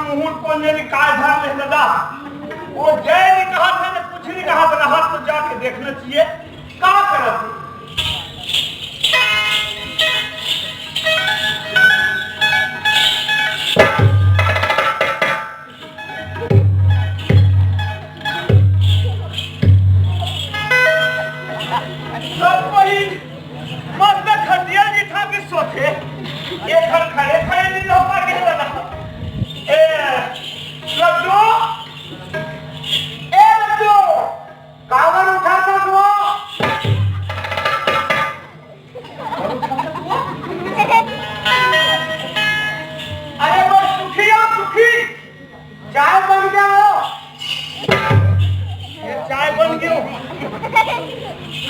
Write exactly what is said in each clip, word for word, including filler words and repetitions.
मुहूर्त कोन जनी काय धर ले दादा। वो जय नहीं कहा था, ने कुछ नहीं कहा था, हाथ तो जाके देखना चाहिए, का करत है? सब कोई मस्त खटिया बिठा के सोचे, एक घर खड़े खड़े नहीं रह पाएंगे दादा। ए, लड्डू, ए लड्डू, काबर उठाता तू? अरे मैं सुखी हूँ, सुखी। चाय बन गया हो। ये चाय बन गयो।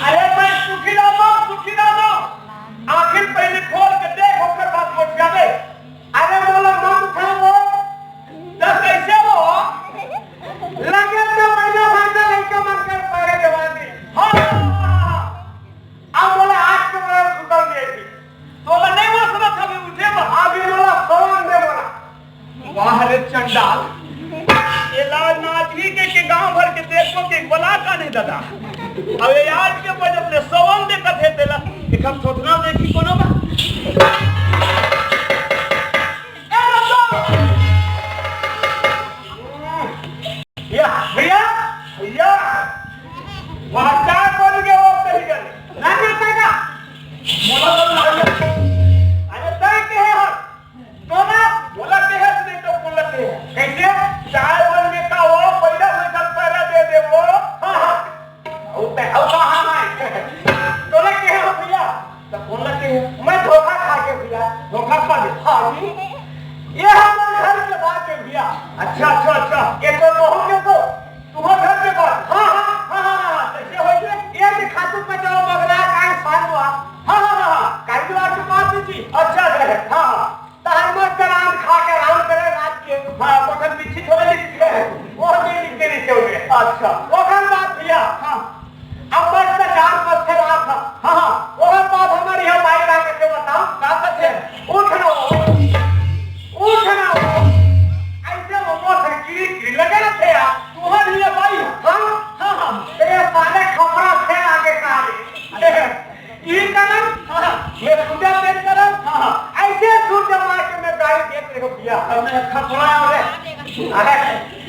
अरे मैं सुखी रहो, सुखी रहो। आखिर पहले खोल के देख, ओकर बाद पहुंच जाबे। अरे बोला मन था वो, तो कैसे हो? लगे तो महीना भर से लड़का मन कर पैरे जवानी। हाँ। अब बोला आज के बोला सुतल दिए थी। तो बोला नहीं वो सुना था, मैं उठे बा। अभी बोला सोन दे बोला। वाह रे चंडाल, ये लाल नाचनी के, के गांव भर के देखो के बोला का नहीं दादा। अब ये आज के बजट ले सोन दे कथे तेला, एक हम थोथना देखी कोनो बा। ए रजो! या, भैया, भैया, वहाँ चाय बन गया, वो कहीं गए। ना, ना, ना, ना। मोला तो ना, ना। अरे, तय के है हम। तो ना, बोला के है, नहीं तो बोला के है। कैसे? चाय बन में का वो, पहला से कल पहला दे दे वो। हाँ, हाँ। अउ ते, अउ कहाँ है? तोला के हो भैया? तो बोला के है? मैं धोखा खा के भैया। धोखा खा के? हाँ जी। ये हमारे घर के बात है भैया। अच्छा, अच्छा, अच्छा। ये तो बहू के तो तुम्हारे घर के बात। हाँ, हाँ, हाँ, हाँ, हाँ, हाँ। कैसे हो गए? ये दिखा तू पे जाओ मगरा काहे साल हुआ। हाँ, हाँ, हाँ, हाँ। काहे जो आपके बात नहीं थी? अच्छा, अच्छा, हाँ, हाँ। तहर मस्त राम खा के राम करे रात के। हाँ, ओखर पीछे थोड़ा लिख के, वो नहीं लिख के नीचे हो गए। अच्छा। ओखर बाद भैया, हाँ। अब मस्त चार पाँच ठे रात है। हाँ, हाँ। ओखर बाद हमारे यहाँ माई का कैसे बताओ? का कैसे? उठ ना हो। उठ ना हो। ऐसे वो मौत है, गिरी, गिरी लगे रहते यार। तुम्हारी ये माई है? हाँ, हाँ, हाँ। तो ये साले खपरा थे आगे सारे। ये करम, हाँ, ये पूजा पेन करम, हाँ, ऐसे सूर्य मार के मैं गाड़ी देख रहे हो भैया। अब मैं खपरा हूँ रे। अरे,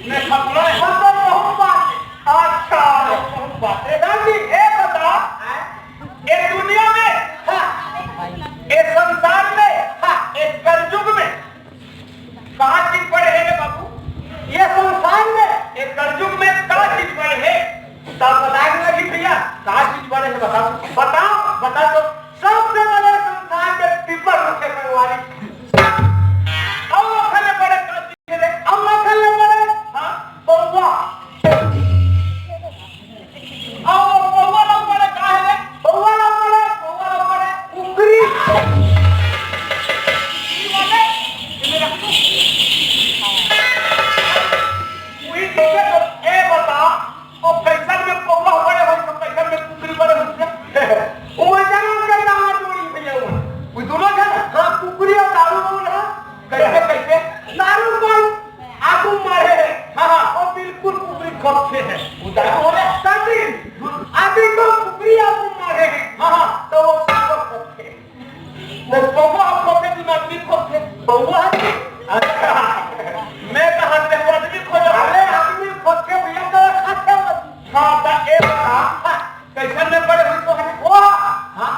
मैं खपरा हूँ। मतलब बहुत बात है। अच्छा, बहुत बात है। राम जी, ये बता, ये दुनिया में, हाँ, ये संसार में, हाँ, ये कलयुग में, का चीज बड़े हे रे बाबू? ये संसार में, ये कलयुग में का चीज बड़े हे? तब बताए ना कि भैया, का चीज बड़े हे, बता तू। बताओ, बता तो। सबसे बड़े संसार में पीपल रुखे संगवारी। अब ओखर ले बड़े का चीज हे रे? अब ओखर ले बड़े, हाँ, बउआ। अब वो पौवा ला पड़े का हे रे? पौवा ला पड़े, पौवा ला पड़े, कुकरी। ई वाले, ये मेरा वही ठीक है तो, ए बता, वो फैशन में पौवा पड़े हो, तो फैशन में कुकरी पड़े हो। वो वजन के दांत जोड़ी भैया हुआ। वो दोनों जन, हाँ, कुकरी और दारू बोल रहा। कैसे, कैसे? दारू कौन? आगू मारे हे। हाँ, हाँ। वो बिल्कुल कुकरी खोखे हे। उधर हो रे। तभी। अभी तो कुकरी आगू मारे हे। हाँ, हाँ। तो वो सागर खोखे। वो पौवा खोखे, दिमाग भी खोखे। पौवा? अच्छा। मैं कहा थे वो आदमी खोखे। अरे, आदमी खोखे भैया, तो खाते हो। हाँ, तो एक था। कैसन में पड़े हुई तो है? वो, हाँ,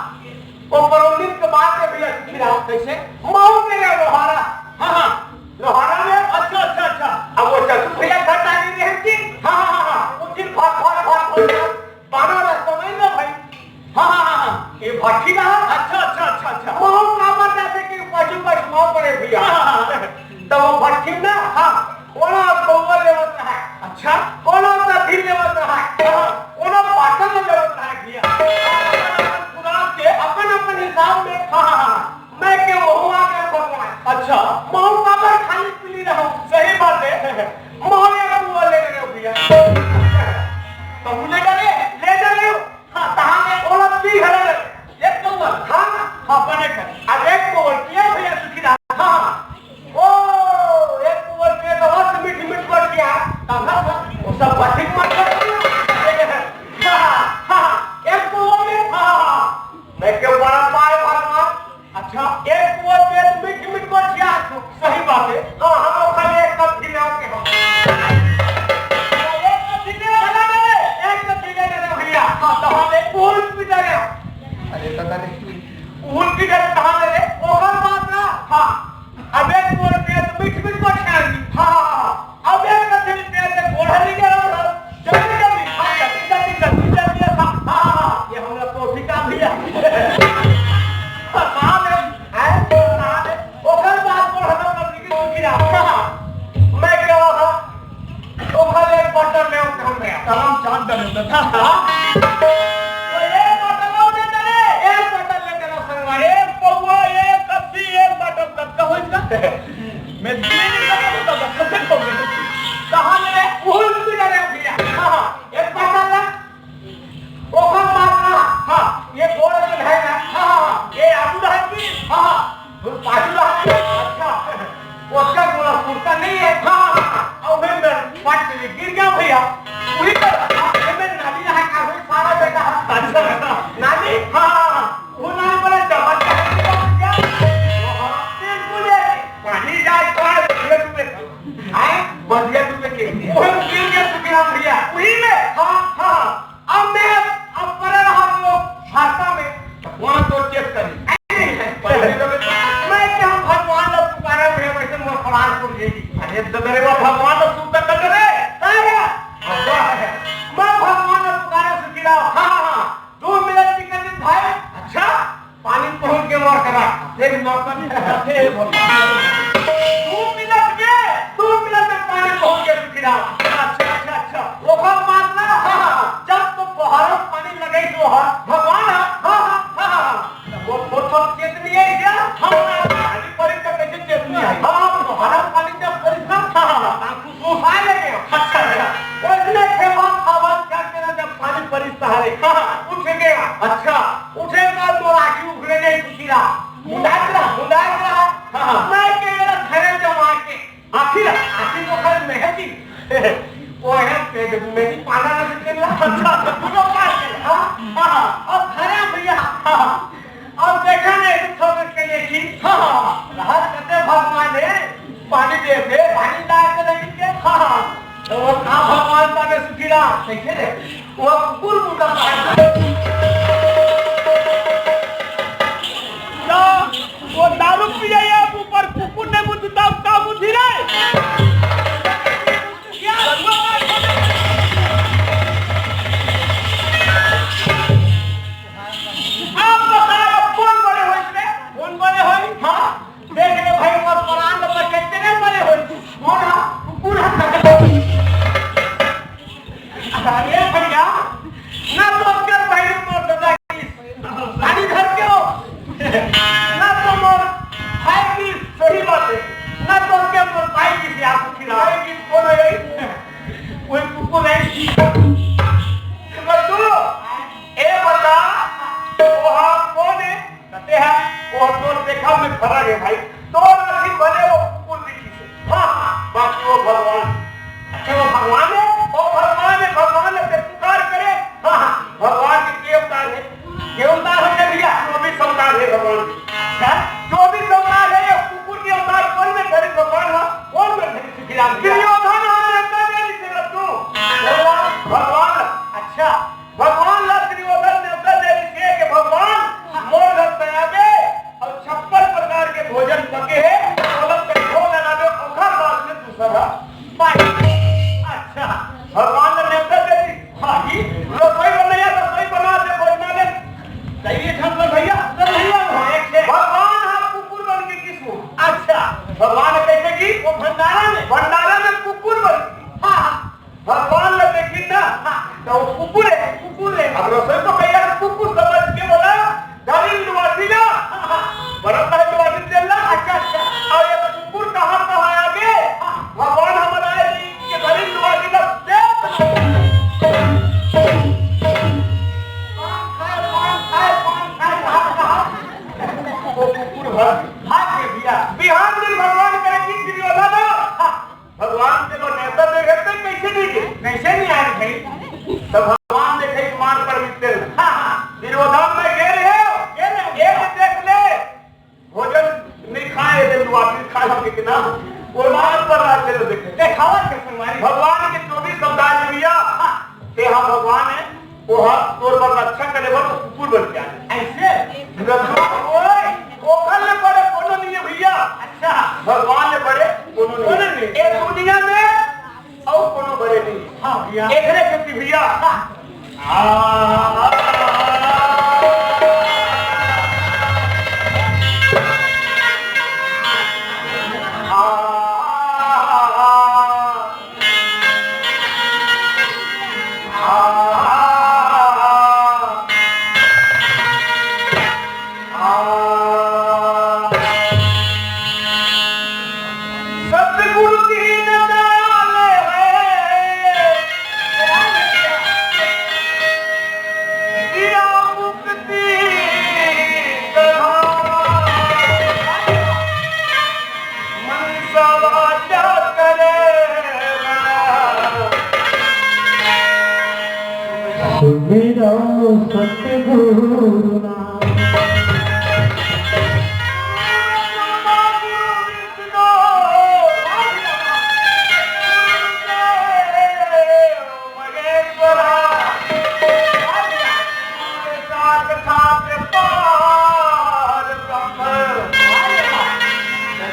वो परौनिन के बात है भैया, सुखी राम। कैसे? मऊ के रे लोहारा। हाँ, हाँ। लोहारा में? अच्छा, अच्छा, अच्छा। अब वो चतुर भैया घर डाली रहे हैं कि? हाँ, हाँ, हाँ, हाँ। वो दिन भाग, भाग, भाग, भाग, भाग। बारह रास्ता में ना भाई। हाँ, हाँ, हाँ, हाँ। ये भट्टी ना है? अच्छा, अच्छा, अच्छा, अच्छा। मऊ का बात है कि पशु पशु मऊ पड़े भैया। हाँ, हाँ, हाँ। तो वो भट्टी ना? हाँ। कोनो कौआ लेवत रहा। अच्छा। कोनो कथी लेवत रहा। हाँ। कोनो पाटन लेवत रहा भैया। अपन अपन खुराक के अपन अपन हिसाब में। हाँ, हाँ, हाँ। मैं के वहू आ गया भगवान। अच्छा। महू काबर खाली पीली रहो। सही बात है। महू एक कुआ ले रहे हो भैया। तो मुझे करे ले जा रहे हो। हाँ, तहाँ में ओला पी घला ले। एक कुआ। हाँ, हाँ, बने कर। अब एक कुआ किया भैया सुखी रहा। हाँ, हाँ। ओ, एक कुआ के तो हम चांद डरे होते था। हाँ? तो एक bottle और दे दे रे। एक bottle ले दे रे संगवारी। एक पौवा, एक कप्पी, एक bottle, कब का होइस का? मैं दिल्ली नहीं करता तो बस से पहुंच गया। कहाँ ले रे? भूल भी डरे भैया। हाँ, हाँ, एक bottle ला। ओकर बाद ना, हाँ, ये गोड़ में है ना, हाँ, हाँ, हाँ, ये आलू रहा कि, हाँ, हाँ, पालू रहा कि, अच्छा, उसका गोला कुर्ता नहीं है, हाँ, हाँ, हाँ, और फिर मैं पट के गिर गया भैया, पूरी तरह, हाँ, ये मैं नानी रहा का, कोई सारा बेटा, अच्छा, नानी, हाँ, हाँ, हाँ, वो नानी बोला, "जब अच्छा है, तो क्या?" हाँ, बिल्कुल ये, पानी जाए तो आए, बस ये तुम्हें, हाँ, बस ये तुम्हें के, वो गिर गया सुखीराम भैया, वही में, हाँ, हाँ, हाँ। अब मैं, अब पड़े रहा वो हादसा में, वहाँ तो चेक करी। नहीं, नहीं, नहीं। मैं क्या भगवान ला पुकारा, मैं वैसे मोर प्राण छूट जाएगी। अरे तो मेरे वो भगवान ला सूत कर दे रे। अरे, भगवान है। मैं भगवान ला पुकारा सुखीला। हाँ, हाँ, हाँ। दो मिनट निकल भाई। अच्छा, पानी पहुँच गया मोर करा। एक नौकर ने कहा, "हे भगवान।" दो मिनट में, दो मिनट में पानी पहुँच गया सुखीला। अच्छा, अच्छा, अच्छा। ओकर मारना, हाँ, हाँ, हाँ। जब तो बहारो पानी लगे तो, हाँ, भगवान, हाँ, हाँ, हाँ, हाँ। वो थोड़ा थोड़ा चेतनी है क्या? हाँ, हाँ, पानी पड़ी तो कैसे चेतनी आई? हाँ, हाँ, बहारो पानी जब पड़ी ना, हाँ, हाँ, हाँ, कुछ वो खा लेंगे। अच्छा, अच्छा। वो इसने खेपा खावा क्या केरा जब पानी पड़ी सहारे, हाँ, हाँ, उठ गया। अच्छा, उठे का तो आँखी उघड़े नहीं सुखीला। मुंडात रहा, मुंडात रहा। हाँ, हाँ। मैं केरा घरे जमा के आखिर, आखिर तो खैर महक ही। वो है, पेट में भी पाना ना बिकेला। अच्छा, तो पूरा पास है। हाँ, हाँ, हाँ। अब खरा भैया। हाँ। अब देखा नहीं तो थोक के लिए की। हाँ, हाँ। राहत करते भगवान है, पानी दे दे, पानी डाल के नहीं के। हाँ, हाँ। तो वो कहाँ भगवान पावे सुखीला? कैसे रे? वो कुकुर मुंडा पावे। ना, वो दारू पिए या ऊपर कुकुर ने मुझे दारू का मुझे रे। आप बताओ, कौन बड़े होइस रे? कौन बड़े होइस? हाँ? देख रे भाई, मोर प्राण में कितने बड़े होइस। कौन हा? कुकुर हा। अरे भैया, ना तो उसके पहले मोर दादा की गाड़ी धर के हो, ना तो मोर भाई की, सही बात है, ना तो उसके मोर भाई की से आप खिलाए की कौन है? कोई कुकुर नहीं। तो तू, ए बता, वो हाँ कौन है? कहते हैं, वो तोर देखा में फर्क है भाई। तोर आँखी भले वो कुकुर दिखी से। हाँ, हाँ, बाकी वो भगवान। अच्छा, वो भगवान है? वो भगवान है, भगवान है, ते पुकार करे। हाँ, हाँ, भगवान के के अवतार है? के अवतार है भैया? चौबीस अवतार है भगवान के। अच्छा? चौबीस अवतार है, ये कुकुर के अवतार कौन में धरे भगवान है? कौन में धरे सुखीराम? दुर्योधन है, अंदर नहीं से तू। भगवान, भगवान। अच्छा। भगवान ला दुर्योधन ने उत्तर दे दिए कि भगवान, मोर घर पे आबे और छप्पन प्रकार के भोजन पके हे, ओला पे भोग लगाबे, ओकर बाद में दूसरा पानी। अच्छा, भगवान ने नेवता दे दी। हाँ जी, रसोई बनैया, रसोई बना दे, भोजनालय। सही है, झंझट भैया, तो भैया, एक से भगवान हा कुकुर बन के किसको? अच्छा, भगवान कैसे की? वो भंडारा में, भंडारा में कुकुर बन के। हाँ, हाँ। भगवान ला देखी ना, तो वो कुकुर है, कुकुर है। अब रसोई तो कहिया कुकुर समझ के बोला, "धरी लुआटी ला।" बरत है लुआटी तेल ला। अच्छा, अच्छा। और ये कुकुर कहाँ, कहाँ आ गए? भगवान हमारा है कि धरी लुआटी ला दे। पान खाए, पान खाए, पान खाए, कहाँ, कहाँ? वो कुकुर भाग, भाग के भैया। बिहान दिन भगवान करे कि दुर्योधन भगवान के तो नेता देखे थे, कैसे नहीं गए? कैसे नहीं आए भाई? तो भगवान देखे कि मार पर मिलते हैं। हाँ, हाँ। दुर्योधन में गए रहे हो? गए रहे। ये तो देख ले, भोजन नहीं खाए थे, दुआ नहीं खाए हम कितना, वो मार पर आते रहे देखे। देखावा कैसे मारी? भगवान के चौबीस अवतार में भैया, हाँ। ते हम भगवान है, वो हाथ तोर बर रक्षा करे बर वो कुकुर बन के आए। ऐसे? मतलब, ओए, ओखर ले बड़े कोनो नहीं है भैया। अच्छा। भगवान ले बड़े कोनो नहीं है। कोनो नहीं। ए दुनिया में और कोनो बड़े नहीं। हाँ भैया। एकरे सेती भैया। हाँ। आ, आ, आ, सुमिरौ सतगुरु नाम।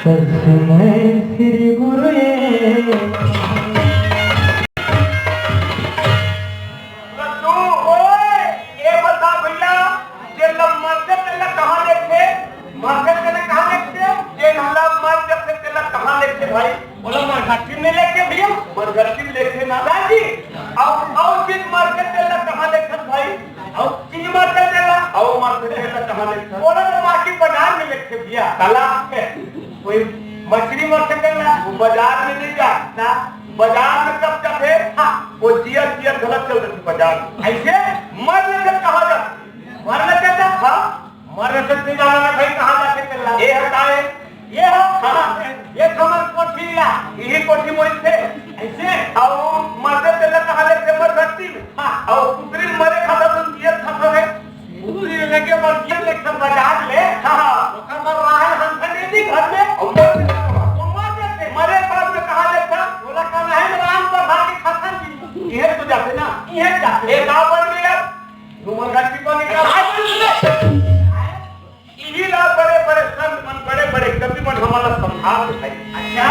तस्मै श्री गुरुवे। तू ओए, ए बता भैया, जेला मरथे तेला कहाँ लेथे? मरथे तेला कहाँ लेथे? जेन ला मर जथे तेला कहाँ लेथे भाई? ओला मरघट्टी में लेथे भैया। मरघट्टी में लेथे ना। दादी, अउ, अउ जेन मरथे तेला कहाँ लेथे भाई? अउ चीज मरथे तेला? अउ मरथे तेला कहाँ लेथे? ओला तो माटी बाजार में लेथे भैया। काला? कोई मछली मरथे तेला? वो बाजार में नहीं जाता। बाजार में कब जाथे? हाँ। वो जिया जिया गलत चल रही बाजार में। ऐसे? मर लेथे कहाँ जाथे? मर लेथे तेला? हाँ। मर लेथे तेला ना भाई, कहाँ जाथे तेला? ये हटाए। ये हो, हाँ। ये हमर कोठी ला। यही कोठी मोरी थे। ऐसे? अउ मरथे तेला कहाँ लेथे? मरघट्टी में। हाँ। अउ कुकरी मरे खाता तो जियत खाता है। कुकरी लेके मर जियत लेके बाजार ले। हाँ, हाँ। ओकर बर राहे हम खरीदी घर में। अउ मर वो मर जाथे। मरे बाद में कहाँ लेथे? बोला का नहीं, राम पर भाग के खाता जी। ये तो जाथे ना। ये जाथे। एक आप बन गया। घूमर घाटी को निकाल। इही ला बड़े-बड़े संत मन, बड़े-बड़े कवि मन हमन ला समझात हे भाई। अच्छा।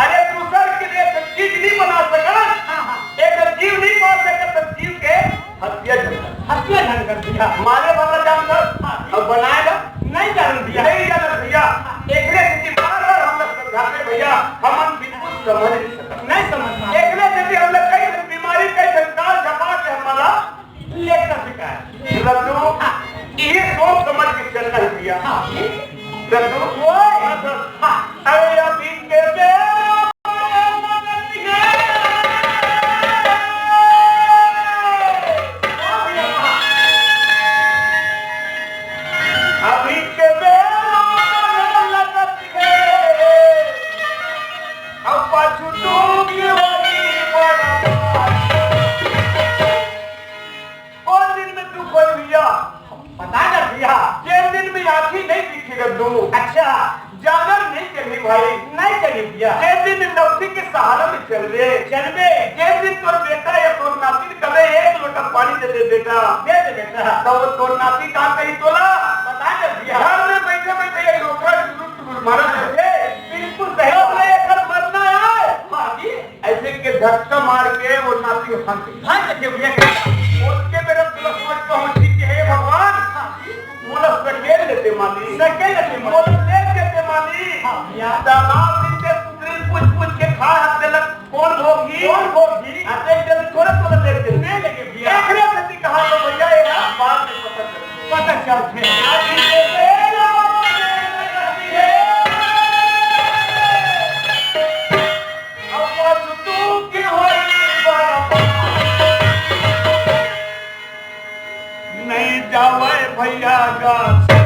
अरे दूसर के लिए तो चीज नहीं बना सकत, हाँ, हाँ। एक जीव नहीं मार सकत, तो जीव के हत्या झन कर। हत्या झन कर भैया। मारे वाला जानत हस, हाँ। अउ बनाए ला नहीं जानत भैया। नहीं जानत भैया। हाँ। एकरे सेती बार-बार हम लोग समझाते भैया, हमन बिल्कुल समझ नहीं सकत। नहीं समझ पाए। एकरे सेती हम लोग कई ठन बीमारी, कई ठन काल झपा के हमन ला लेट कर चुका है। रतनू, ये सोच समझ के चलना है भैया। हाँ। रतनू, वो, हाँ। अरे अभी के बेरा अभी के बेरा लगत है। अब पाछू तू की होई बड़ा। कौन दिन में दुख होई भैया? बता ना भैया। जेन दिन में आँखी नहीं दिखी रद्दू। अच्छा। जागर नहीं चली भाई। नहीं चली भैया। जेन दिन लौकी के सहारा में चलबे। चलबे। जेन दिन तोर बेटा या तोर नाती कबे एक लोटा पानी दे दे बेटा। दे दे बेटा। तो वो तोर नाती का कही तोला? बता ना भैया। घर में बैठे बैठे ये डोकरा टुकुर टुकुर मारा करथे। बिल्कुल सही। अब ले एकर मरना है। हाँ जी। ऐसे के धक्का मार के वो नाती हंस गई। हंस गई भैया। उसके मेरा तुला समझ पहुंची कि हे भगवान, मोला सकेल लेते माली। सकेल लेते माली। मोला ले लेते माली। हाँ भैया। तालाब में से कुकरी पूछ पूछ के खा हत्ते लग कौन भोगी? कौन भोगी? अरे जब थोड़ा थोड़ा देर के ले लेंगे भैया। एकरे सेती कहा तो भैया, ये बात नहीं पता चलती। पता चलते। नहीं जावे भैया गाछ।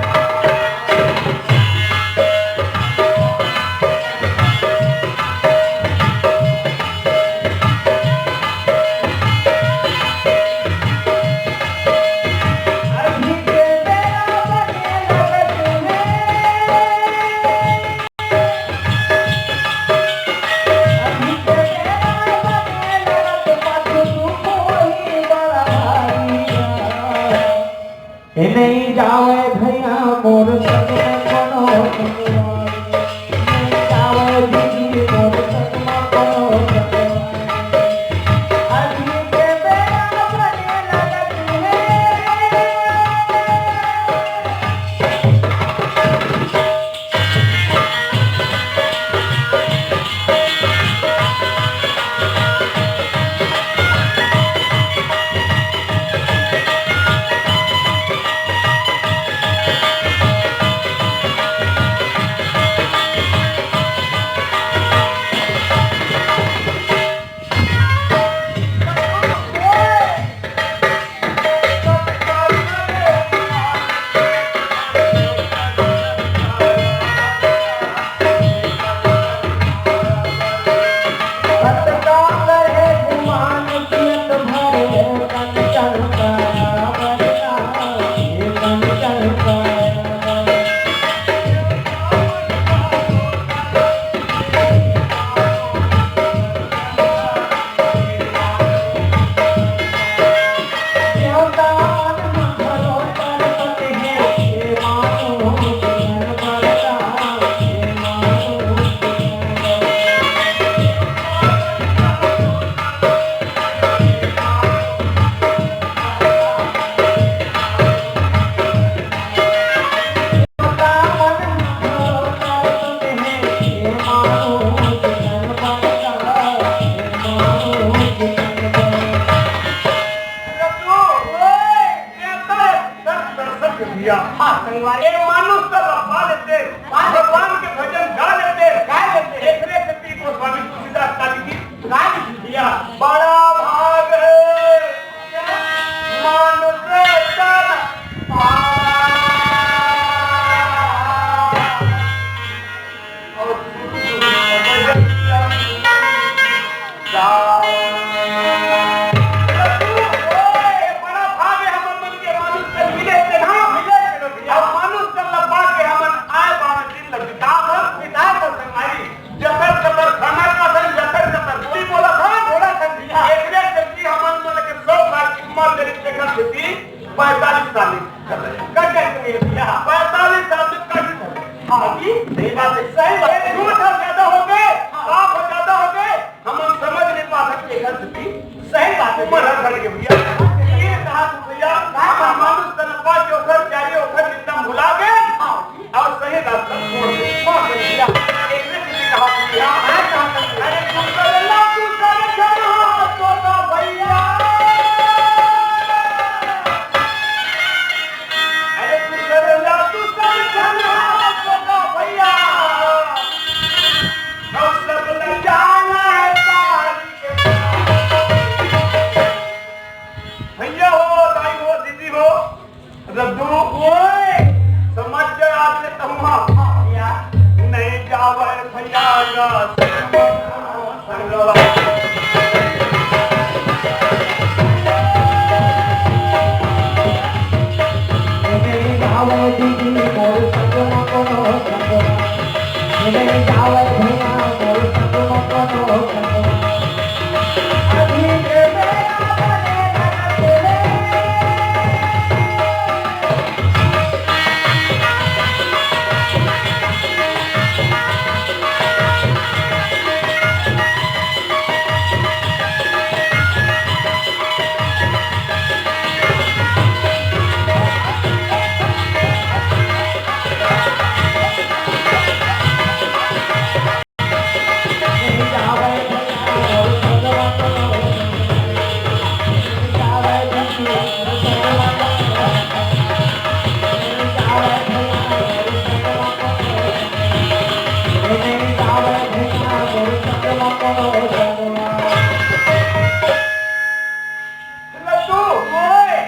लड्डू, ओए,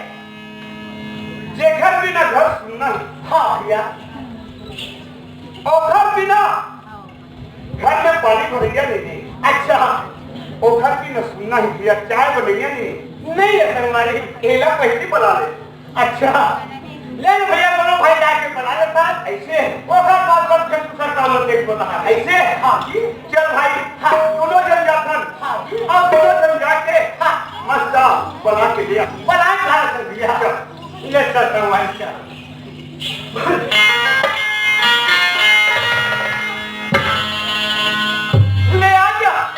जेकर बिना घर सुन्ना हे। हाँ भैया। ओकर बिना घर में पानी भरइया नहीं हे। अच्छा। ओकर बिना सुन्ना हे भैया, चाय बनइया नहीं हे। नहीं हे संगवारी, एला पहिली बला ले। अच्छा। ले ना भैया, कोनो भाई जाके बला लेथन। अइसे? ओकर बाद सब झन दूसर काम देख बता। अइसे? हाँ जी। चल भाई, हाँ। दूनों झन जाथन। हाँ जी। अब दूनों झन जाके, हाँ। मस्त बना के ले आ। बना के ला लेथन भैया। चल। ले चल संगवारी, चल। ले आ जा।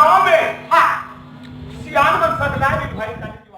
गांव में हाँ। सियान मन सकलाय दिन भाई का